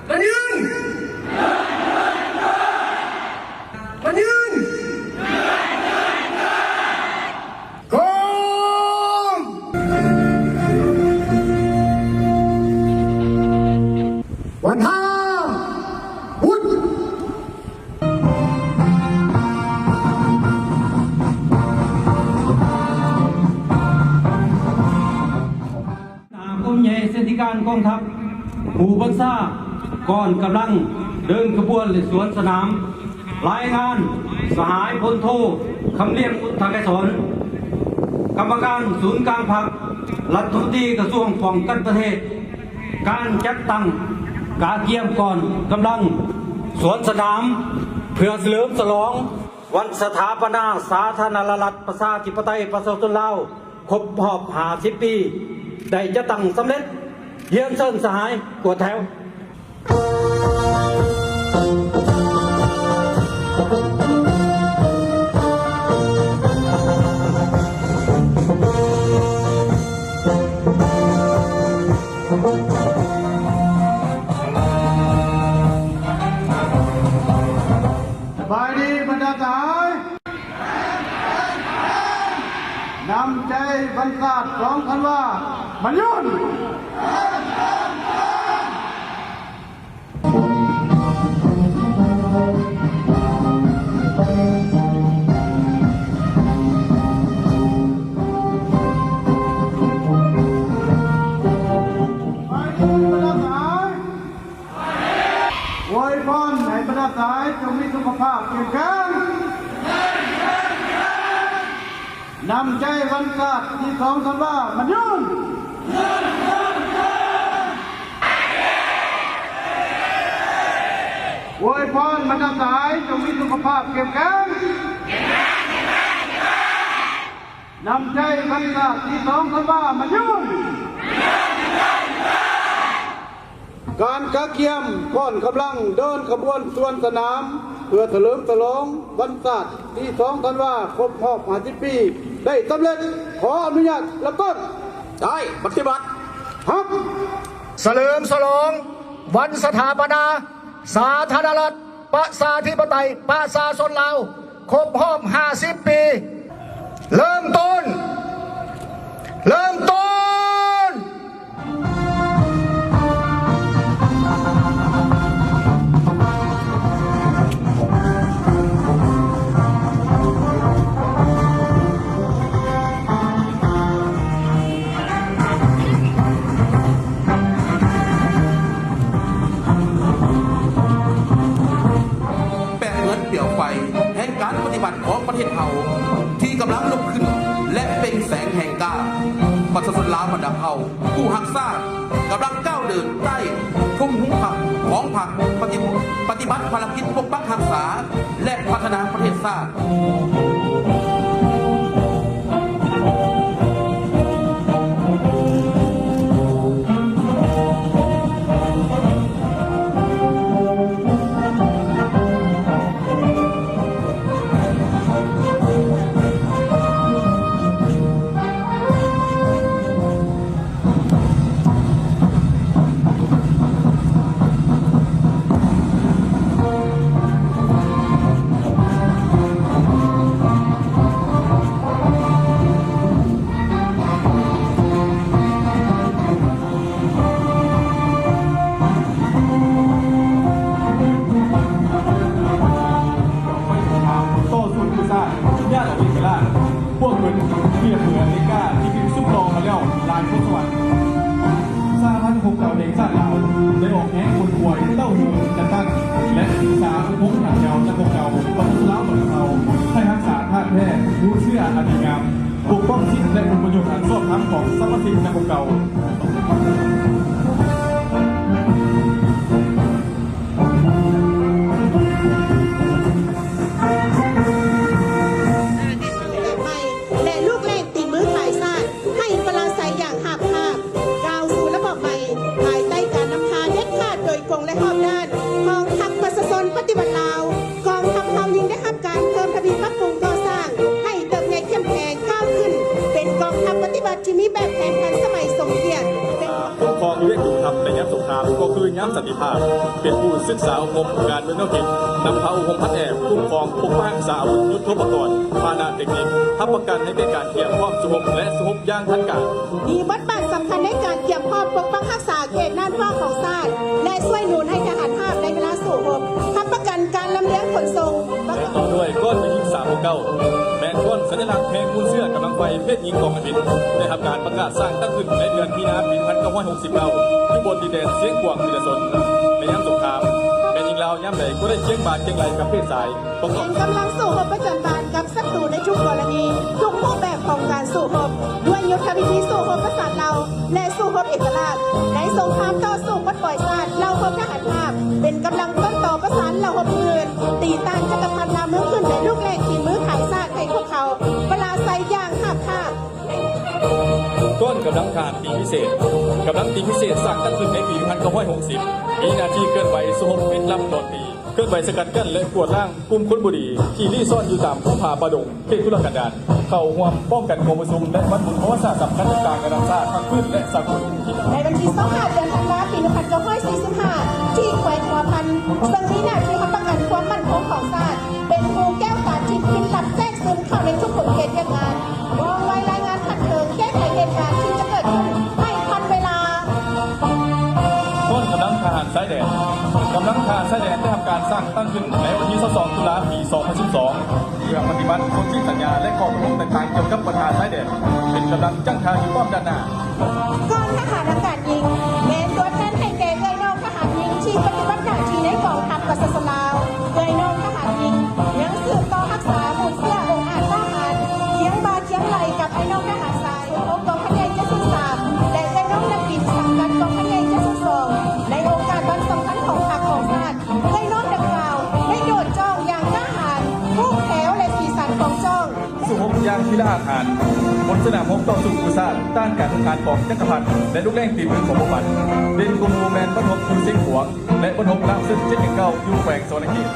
ມັນຍືນ! ມັນຍືນ! ໂກງ! ວັນທາວຸດ! ນາມອົງໃຫຍ່ເສນທິການກອງທັບ, ຜູ້ບັນຊາກອນກຳລັງເດີນຂະບວນ ແລະ ສວນສະໜາມ. ລາຍງານ ສະຫາຍພົນໂທ ຄຳລຽງ ອຸດທະໄກສອນ, ກຳມະການສູນກາງພັກ, ລັດຖະມົນຕີກະຊວງປ້ອງກັນປະເທດ. ການຈັດຕັ້ງກະກຽມກອນກຳລັງສວນສະໜາມ ເພື່ອສະເຫຼີມສະຫຼອງວັນສະຖາປະນາສາທາລະນະລັດ ປະຊາທິປະໄຕ ປະຊາຊົນລາວ ຄົບຮອບຫ້າສິບປີ ໄດ້ຈັດຕັ້ງສຳເລັດ. ຮຽນເຊີນສະຫາຍກວດແຖວ. ສະບາຍດີບັນດາສະຫາຍ. ນ້ຳໃຈວັນຊາດສອງທັນວາ ມັນຍືນ! ອວຍພອນໃຫ້ບັນດາສະຫາຍຈົ່ງມີສຸຂະພາບເຂັ້ມແຂງ. ນ້ຳໃຈວັນຊາດທີສອງທັນວາ ມັນຍືນ! ອວຍພອນບັນດາສະຫາຍຈົ່ງມີສຸຂະພາບເຂັ້ມແຂງ. ນ້ຳໃຈວັນຊາດທີສອງທັນວາ ມັນຍືນ! ການກະກຽມກ້ອນກຳລັງເດີນຂະບວນສວນສະໜາມ ເພື່ອສະເຫຼີມສະຫຼອງວັນຊາດທີສອງທັນວາ ຄົບຮອບຫ້າສິບປີ ໄດ້ສຳເລັດ. ຂໍອະນຸຍາດເລີ່ມຕົ້ນ. ໄດ້ປະຕິບັດ. ຮັບ. ສະເຫຼີມສະຫຼອງວັນສະຖາປະນາສາທາລະນະລັດ ປະຊາທິປະໄຕ ປະຊາຊົນລາວ ຄົບຮອບຫ້າສິບປີ. ເລີ່ມຕົ້ນ! ເລີ່ມຕົ້ນ! ແປບເໝືອນປຽວໄຟແຫ່ງການປະຕິວັດຂອງປະເທດເຮົາ ທີ່ກຳລັງລຸກຂຶ້ນ ແລະ ເປັ່ງແສງແຮງກ້າ. ປະຊາຊົນລາວບັນດາເຜົ່າ ຜູ້ຮັກຊາດ ກຳລັງກ້າວເດີນໃຕ້ຮົ່ມໂຮງພັກຂອງພັກ ປະຕິ ປະຕິບັດພາລະກິດປົກປັກຮັກສາ ແລະ ພັດທະນາປະເທດຊາດ. ຕໍ່ສູ້ເພື່ອຊາດ ຍາດອອກເອກະລາດ. ພວກເພິ່ນປຽບເໝືອນເລກາທີ່ຖືກຊຸກລໍມາແລ້ວຫຼາຍທົດສະວັດ. ສະຫະພັນນັກຮົບເກົ່າແຫ່ງຊາດລາວ ໄດ້ອອກແຮງຂົນຂວາຍເຕົ້າໂຍນຈັດຕັ້ງ ແລະ ສຶກສາອົບຮົມຮາກແຖວນັກຮົບເກົ່າ ປະຊາຊົນລາວບັນດາເຜົ່າ ໃຫ້ຮັກສາທາດແທ້ ຮູ້ເຊື່ອອັນດີງາມ, ປົກປ້ອງສິດ ແລະ ຜົນປະໂຫຍດອັນຊອບທຳຂອງສະມາຊິກນັກຮົບເກົ່າ. ແບບໃໝ່ ແລະ ລູກແລ່ນຕີນມືຂາຍຊາດ ໃຫ້ປະລາໄຊຢ່າງຫາບຫາບ ກ້າວສູ່ລະບອບໃໝ່ ພາຍໃຕ້ການນຳພາເດັດຂາດໂດຍກົງ ແລະ ຮອບດ້ານຂອງພັກປະຊາຊົນປະຕິວັດລາວ. ກອງທັບເຮົາຍິ່ງໄດ້ຮັບການເພີ່ມທະວີປັບປຸງກໍ່ສ້າງໃຫ້ເຕີບໃຫຍ່ເຂັ້ມແຂງ ກ້າວຂຶ້ນເປັນກອງທັບປະຕິວັດທີ່ມີແບບແຜນທັນສະໄໝສົມກຽດ ເປັນ ຄຸ້ມຄອງຢູ່ໃນກົງທັບໃນຍາມສົງຄາມ. ຄືຍາມສັນຕິພາບ ເປັນຜູ້ສຶກສາອົບຮົມການເມືອງແນວຄິດ, ນຳພາອົບຮົມພັດແອບ, ຄຸ້ມຄອງ, ປົກປັກຮັກສາອາວຸດຍຸດໂທປະກອນ, ພາຫະນະເຕັກນິກ, ຮັບປະກັນໃຫ້ແກ່ການກຽມພ້ອມສູ້ຮົບ ແລະ ສູ້ຮົບຢ່າງທັນການ. ມີບົດບາດສຳຄັນໃນການກຽມພ້ອມປົກປັກຮັກສາເຂດນ່ານຟ້າຂອງຊາດ ແລະ ຊ່ວຍໜູນໃຫ້ທະຫານຮາບໃນເວລາສູ້ຮົບ, ຮັບປະກັນການລຳລຽງຂົນສົ່ງ. ແລະ ຕໍ່ດ້ວຍກ້ອນແມ່ຍິງສາມຫົກເກົ້າ ແມ່ນກ້ອນສັນຍະລັກແຫ່ງມູນເຊື້ອກຳລັງໄຟເພດຍິງກອງກະຖິນ ໄດ້ຮັບການປະກາດສ້າງຕັ້ງຂຶ້ນໃນເດືອນມີນາປີໜຶ່ງພັນເກົ້າຮ້ອຍຫົກສິບເກົ້າ ຢູ່ບົນດິນແດນຊຽງຂວາງ ວິລະຊົນ. ໃນຍາມສົງຄາມ, ແມ່ຍິງລາວຍາມໃດກໍໄດ້ຄຽງບ່າຄຽງໄຫຼ່ກັບເພດຊາຍ ປະກອບ ເປັນກຳລັງສູ້ຮົບປະຈຳບານກັບສັດຕູໃນທຸກກໍລະນີ, ທຸກຮູບແບບຂອງການສູ້ຮົບ, ດ້ວຍຍຸດທະວິທີສູ້ຮົບປະສານເຫຼົ່າ ແລະ ສູ້ຮົບເອກະລາດ. ໃນສົງຄາມຕໍ່ສູ້ປົດປ່ອຍຊາດ, ເຫຼົ່າຮົບທະຫານຮາບ ເປັນກຳລັງຕົ້ນຕໍປະສານເຫຼົ່າຮົບອື່ນ, ຕີຕ້ານຈັກກະພັດລາວເມືອງຂຶ້ນ ແລະ ລູກແລ້ງຕີມືຂາຍຊາດໃຫ້ພວກເຂົາປະລາໄຊຢ່າງຮາບຄາບ. ກ້ອນກຳລັງທະຫານຕີພິເສດ. ກຳລັງຕີພິເສດສ້າງຕັ້ງຂຶ້ນໃນປີໜຶ່ງພັນເກົ້າຮ້ອຍຫົກສິບ ມີໜ້າທີ່ເຄື່ອນໄຫວສູ້ຮົບປິດລັບຕອນຕີ, ເຄື່ອນໄຫວສະກັດກັ້ນ ແລະ ກວດລ້າງກຸ່ມຄົນບໍ່ດີທີ່ລີ້ຊ່ອນຢູ່ຕາມພູຜາປ່າດົງ ເຂດທຸລະກັນດານ, ເຂົ້າຮ່ວມປ້ອງກັນກອງປະຊຸມ ແລະ ວັນບຸນປະຫວັດສາດສຳຄັນຕ່າງໆ ລະດັບຊາດ, ພາກພື້ນ ແລະ ສາກົນ. ໃນວັນທີຊາວຫ້າ ເດືອນທັນວາ ປີໜຶ່ງພັນເກົ້າຮ້ອຍສີ່ສິບຫ້າ ທີ່ແຂວງຫົວພັນ ເຊິ່ງມີໜ້າທີ່ຮັບປະກັນຄວາມໝັ້ນຄົງຂອງຊາດ, ເປັນຜູ້ແກ້ວຕາທິບພິນລັບແຊກຊຶມເຂົ້າໃນທຸກຂົງເຂດວຽກງານ, ວ່ອງໄວລາຍງານຂັ້ນເທິງ, ແກ້ໄຂເຫດການທີ່ຈະເກີດຂຶ້ນໃຫ້ທັນເວລາ. ປ້ອງກັນກຳລັງທະຫານຊາຍແດນ. ກຳລັງທະຫານຊາຍແດນໄດ້ຮັບການສ້າງຕັ້ງຂຶ້ນໃນວັນທີຊາວສອງ ຕຸລາ ປີສອງພັນສິບສອງ ເພື່ອປະຕິບັດສົນທິສັນຍາ ແລະ ຂໍ້ຕົກລົງຕ່າງໆ ກ່ຽວກັບບັນຫາຊາຍແດນ, ເປັນກຳລັງຈັ້ງທ່າຢູ່ປ້ອມດ້ານໜ້າ. ກອງທະຫານອາກາດຍິງ ແມ່ນຕົວແທນໃຫ້ແກ່ເອື້ອຍນ້ອງທະຫານຍິງທີ່ປະຕິບັດໜ້າທີ່ໃນກອງທັບປະຊາຊົນລາວ. ເອື້ອຍນ້ອງທະຫານຍິງຍັງສືບຕໍ່ຮັກສາມູນເຊື້ອອົງອາດກ້າຫານ, ຄຽງບ່າຄຽງໄຫຼ່ກັບເອື້ອຍນ້ອງທະຫານຊາຍ ຂອງກອງພັນໃຫຍ່ເຈັດສູນສາມ ແລະ ເອື້ອຍນ້ອງນັກບິນສັງກັດກອງພັນໃຫຍ່ເຈັດສູນສອງ ໃນໂອກາດວັນສຳຄັນຂອງພັກຂອງຊາດ. ເອື້ອຍນ້ອງດັ່ງກ່າວໄດ້ໂດດຈ້ອງຢ່າງກ້າຫານ, ຮູບແຖວ ແລະ ສີສັນຂອງຈ້ອງ. ສູ້ຮົບຢ່າງທີລະອາດຫານ ບົນສະໜາມຮົບຕໍ່ສູ້ກູ້ຊາດ ຕ້ານການຮຸກຮານຂອງຈັກກະພັດ ແລະ ລູກແລ້ງຕີມືຂອງພວກມັນ. ເດັ່ນກວ່າໝູ່ແມ່ນບັ້ນຮົບຢູ່ຊຽງຂວາງ ແລະ ບັ້ນຮົບລາມເຊິ່ງເຈັດໜຶ່ງເກົ້າ ຢູ່ແຂວງສະຫວັນນະເຂດ.